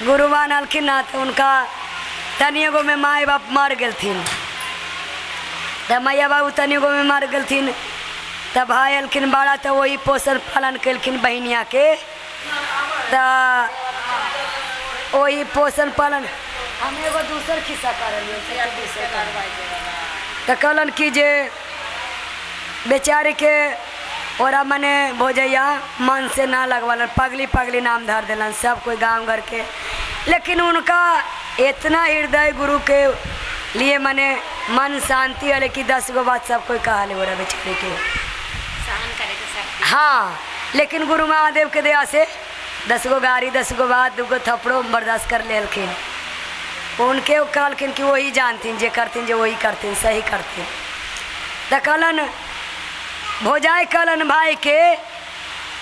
गुरुवान अलखिन ना तऽ हुनका तनिए गो में माय बाप मर गेलथिन। तऽ मैया बाबू तनिए गो में मर गेलथिन तऽ भाय अलखिन बड़ा, तऽ वही पोषण पालन केलखिन बहिनिया के। तऽ वही पोषण पालन हम एगो दोसर खिस्सा करलियै। तऽ कहलन कि जे बेचारीके ओरा मने भोजैया मन से ना लगवलन, पगली पगली नाम धर देलन सब कोई गांव घर के। लेकिन उनका इतना हृदय गुरु के लिए मने मन शांति हले कि 10 गो बात सब कोई कहले ओरा बेचारी के सहन करे के शक्ति। हाँ, लेकिन गुरु महादेव के दया से 10 गो गारी, 10 गो बात, 2 गो थप्पड़ो बर्दाश्त कर लेलखिन। उनके ओ कहलखिन कि वही जानथिन जे करथिन, जे वही करथिन सही करथिन। तऽ कहलन भौजाई कहलन भाई के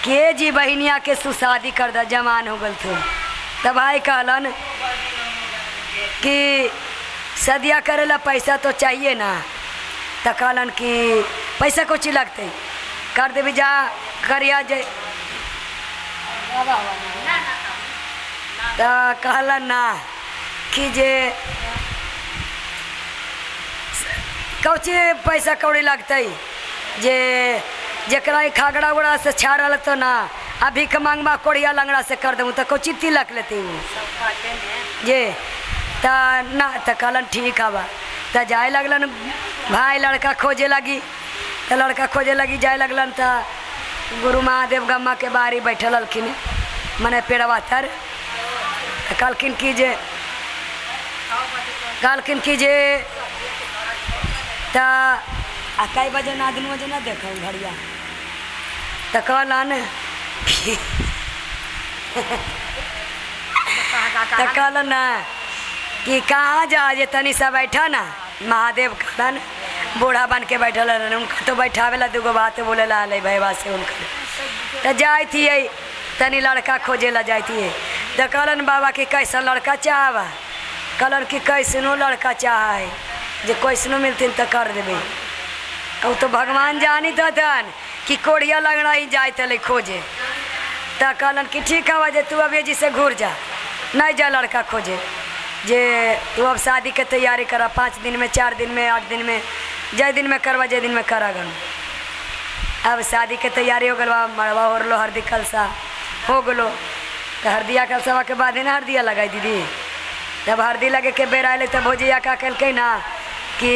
के जी बहिनिया के सुशादी कर द, जवान हो गल थुन। तऽ भाई कहलन कि सदिया करे ला पैसा तो चाहिए ना। तऽ कहलन कि पैसा को चीज लगतै, कर देबी जा करिया जे। तऽ कहलन ना कि जे कौची पैसा कौड़ी लगतै, जे जकरा ई खागड़ा उगड़ा से छाड़ल तो ना, आ भीख मांगबा कोढ़िया लंगड़ा से कर देबू तऽ कौची तिलक लेतै उ जे। तऽ ना, तऽ कहलन ठीक हवा। तऽ जाए लगलन भाई लड़का खोजे लगी। तऽ लड़का खोजे लगी जाए लगलन तऽ गुरु महादेव गम्मा के बारी बैठल हलखिन मने पेड़वा तर। तऽ कहलखिन कि जे, कहलखिन कि जे तऽ आ कई बजे ना दुनू बजे ना देखो घड़िया। तऽ कहलन, तऽ कहलन ना कि कहाँ जा जे तनी सा बैठा ना। महादेव कहलन बूढ़ा बन के बैठल रहलन, उनका तो बैठावे ला दूगो बात बोले ला आले भैया से उनकर। तऽ जाइत हियै तनी लड़का खोजे ला जाइत हियै। तऽ कहलन बाबा कि कैसन लड़का चाहबा? कहलन कि कैसनो लड़का चाह है, जे कैसनो मिलथिन तऽ कर देबै। ओ तो भगवान जानी हतन कि कोढ़िया लंगड़ा ही जाइत हलै खोजे। तऽ कहलन कि ठीक हवा जे तू अभी जी से घूर जा, नहीं जा लड़का खोजे, जे तू अब शादी के तैयारी कर, 5 दिन में, 4 दिन में, 8 दिन में, जै दिन में करवा जै दिन में करागन। अब शादी के तैयारी हो गल, मड़वा हो रलो, हरदी कलसा हो गलो। तऽ हरदिया कलसवा के बाद ना हरदिया लगाई दीदी। तब हरदी लगे के बेर आयल तऽ भौजैया का केलकै ना कि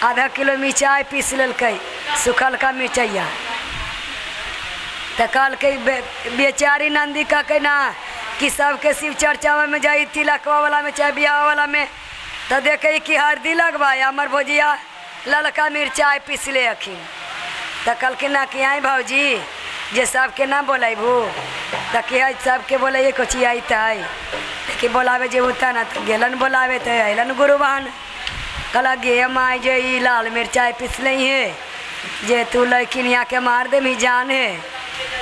आधा किलो मिरचाइ पीस लेलकै, सुखलका मिरचैया। तऽ कहलकै बेचारी नंदी कहलकै ना कि सबके शिव चर्चावा में जाई, तिलकवा वाला में चाहे बियाह वाला में, तऽ देखै कि हरदी लगवा हमर भौजिया ललका मिरचाइ पिसले अखिन। तऽ कहलखिन ना कि आइ भौजी जे सबके ना बोलेबू तऽ कि है सबके बोलैए कोची अयतै कि बोलाबै जे होता ना। तऽ गेलन बोलाबै तऽ अयलन गुरुवान। कहलक गे माय जे ई लाल मिरचाइ पिसले हे जे तू लड़किनिया के मार देबही जान हे।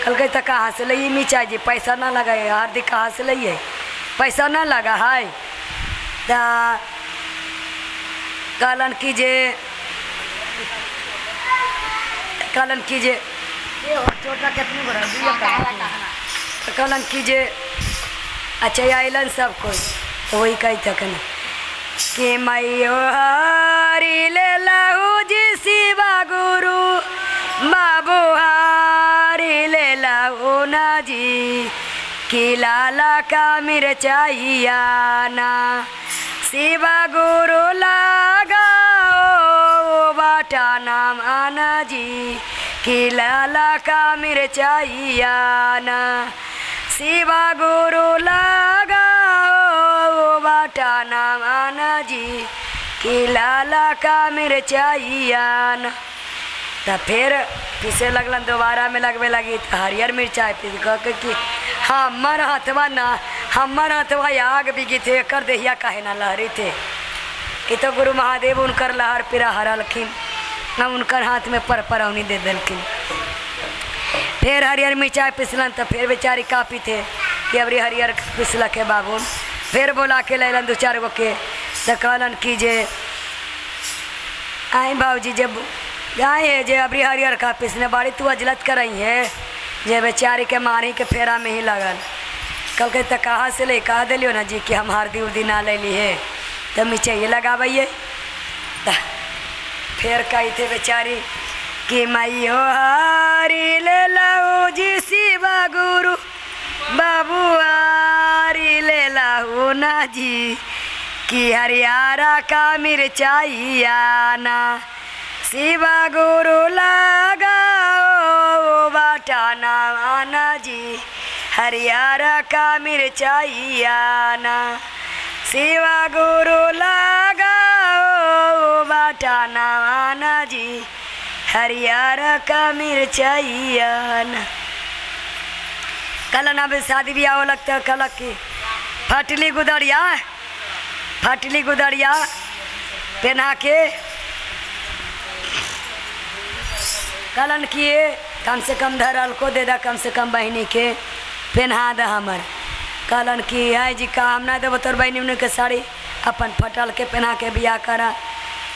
कहलकै तऽ कहाँ से लैयै मिरचाइ जे पैसा ना लगै है, हरदी कहाँ से लैयै, पैसा ना लगा है। तऽ कहलन कि जे, कहलन कि जे तऽ कहलन कि जे अच्छा अयलन सब कोइ। तऽ वही कहै तखन कि मैयो हरि ले लहू जी शिवा गुरु बाबू हरि ले लहू ना जी कि लाला का मिरचाइया ना शिवा गुरु लगाओ बाटा नाम आना जी कि लाला का मिरचाइया ना शिवा गुरु लगाओ बाटा नाम आना जी कि लाला का मिरचाइया ना। तऽ फेर पीसे लगलन दोबारा में लगबे लगी तऽ हरियर मिरचाइ पीस कऽ के कि हमर हथवा ना, हमर हथवा आग बिगी थे, एकर देहिया काहे ना लहरी थे। ई तो गुरु महादेव उनकर लहर पिरा हरलखिन आ उनकर हाथ में पर परौनी दे देलखिन। फेर हरियर मिरचाइ पिसलन तऽ फेर बेचारी कापी थे कि अबरी हरियर पिसलक है बाबू। फेर बोला के लैलन 2-4 गो के। तऽ कहलन कि जे आई बाबूजी जब आए है जे अबरी हरियर का पिसने बाड़ी तू अजलत करई है जे बेचारी के मारी के फेरा में ही लगल। कहलकै तऽ कहाँ से ले कहा देलियो ना जी कि हम हरदी उर्दी ना लेली है तऽ मिर्चैए लगाबैये। तऽ फेर कही थे बेचारी कि मैयो हारी ले लाओ जी शिवा गुरु बाबू हारी ले लाओ ना जी कि हरियारा का मिर्चाइया ना शिवा गुरु लगाओ बाटाना आना जी हरियारा का मिर्चाइया ना शिवा गुरु लगाओ बाटाना आना जी हरियारा का मिर्चाइया ना। कल ना बे शादी ब्याह हो लगता कल की फटली गुदड़िया, फटली गुदड़िया पहना के कलन किए कम से कम धरल को दे दा, कम से कम बहिनी के पहना दे हमर। कहलन कि है जी का हम ना देबो तोर बहिनी उन्हीं के साड़ी, अपन फटल के पहना के बियाह करा।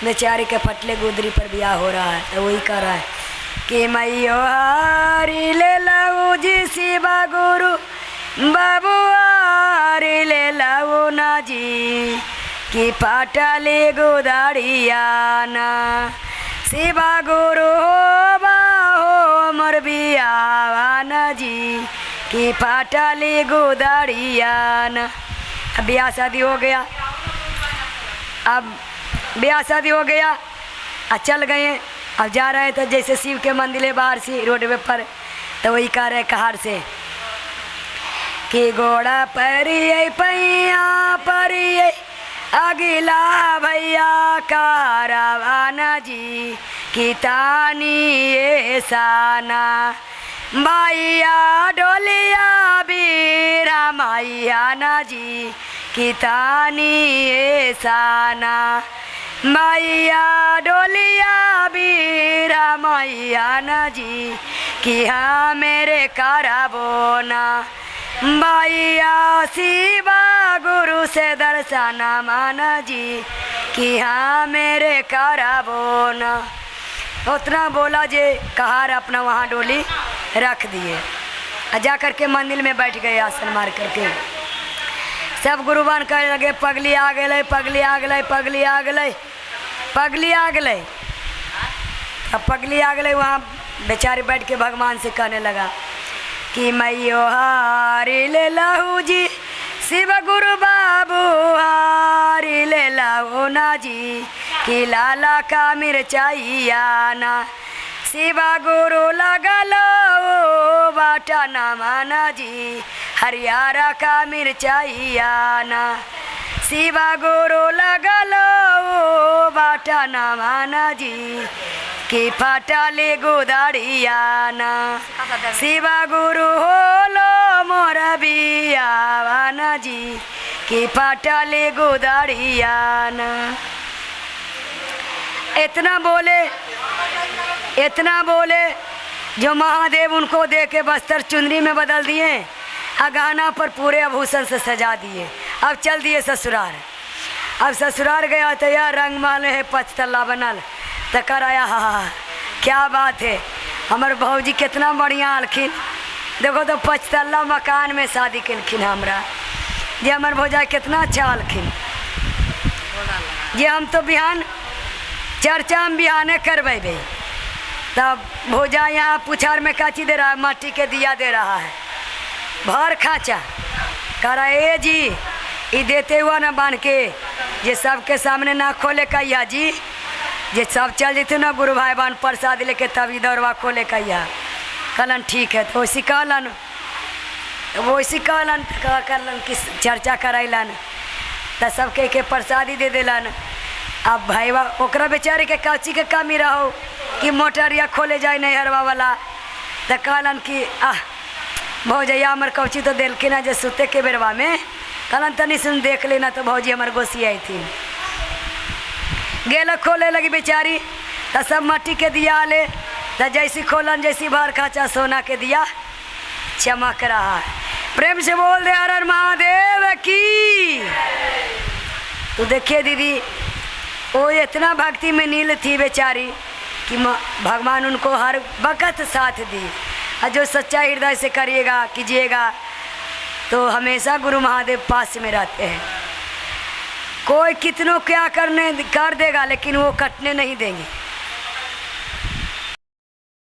बेचारी के फटले गुदरी पर बियाह हो रहा है। तो वही कर रहा है कि मैयो हारी ले लाओ जी शिवा गुरु बाबू हारी ले लाओ ना जी कि पाटले गोदाड़िया ना शिवा गुरु हो बा हो मोर बियाह ना जी कि पाटले गोदाड़िया ना। अब ब्याह शादी हो गया, अब ब्याह शादी हो गया आ चल गए। अब जा रहे थे जैसे शिव के मंदिर है बाहर से रोडवे पर, तो वही कह रहे कहार से कि गोड़ा परिये पैया परिये अगिला भैया कारवाना जी कि तानी ये साना बाइया डोलिया बीरा माइया ना जी कि तानी ये साना माइया डोलिया बीरा माइया ना जी कि हाँ मेरे करबोना बाइया शिवा गुरु से दर्शन माना जी कि हाँ मेरे करबोना। उतना बोला जे कहार अपना वहाँ डोली रख दिए और जा करके मंदिर में बैठ गए आसन मार करके। सब गुरुवान कहने लगे पगली आ गए, पगली आ गए, पगली आ गए, पगली आ गए। अब पगली आ गए वहाँ बेचारे बैठ के भगवान से कहने लगा कि मैयो हारी ले लाहू जी शिव गुरु बाबू हारी ले लाहू ना जी कि लाला का मिर्चाइया ना शिवा गुरु लगलो बाटा ना माना जी हरियारा का मिर्चाइया ना शिवा गुरु लगलो बाटा ना माना जी कि फाटले गोदाड़िया ना शिवा गुरु होलो मोर बियावाना जी कि फाटले गोदाड़िया ना। इतना बोले, इतना बोले जो महादेव उनको दे के बस्तर चुनरी में बदल दिए और गहना पर पूरे आभूषण से सजा दिए। अब चल दिए ससुराल। अब ससुराल गया तो यार रंग महल है पचतल्ला बनल। तो कर आया हा हा क्या बात है, हमर भौजी कितना बढ़िया आलखिन, देखो तो पचतल्ला मकान में शादी केलखिन हमरा, जे हमर भौजा कितना अच्छा आलखिन। जे हम तो बिहान चर्चा हम बिहाने करबे। तब भौजा यहाँ पुछार में काची दे रहा है, माटी के दिया दे रहा है भर खाचा। करा ए जी ई देते हुआ ना बांध के जे सबके सामने ना खोले कहिया जी, जे सब चल जेते ना गुरु भाई बहन प्रसाद लेके तब दौड़वा खोले कहिया। कहलन ठीक है। तो वैसी कहलन, वैसी कहलन कहलन कि चर्चा करैलन तो सबके के प्रसादी दे दिलन। अब भाईवा ओकरा बेचारे के काची के कमी रहो कि मोटरिया खोले जाए नहीं हरवा वाला। तो कहलन कि आह भौजैया हमर कौची तो देलखिन हँ जे सुते के बेरवा में। कहलन तनी सुन देख लेना। तो भौजी हमर गोसी आई थी गेल खोले लगी बेचारी तो सब मट्टी के दिया ले। तो जैसी खोलन जैसी भर खाचा सोना के दिया चमक रहा है। प्रेम से बोल दे हर हर महादेव की। तो देखिए दीदी वो इतना भक्ति में नील थी बेचारी कि भगवान उनको हर वक्त साथ दी। और जो सच्चा हृदय से करिएगा कीजिएगा तो हमेशा गुरु महादेव पास में रहते हैं। कोई कितनों क्या करने कर देगा, लेकिन वो कटने नहीं देंगे।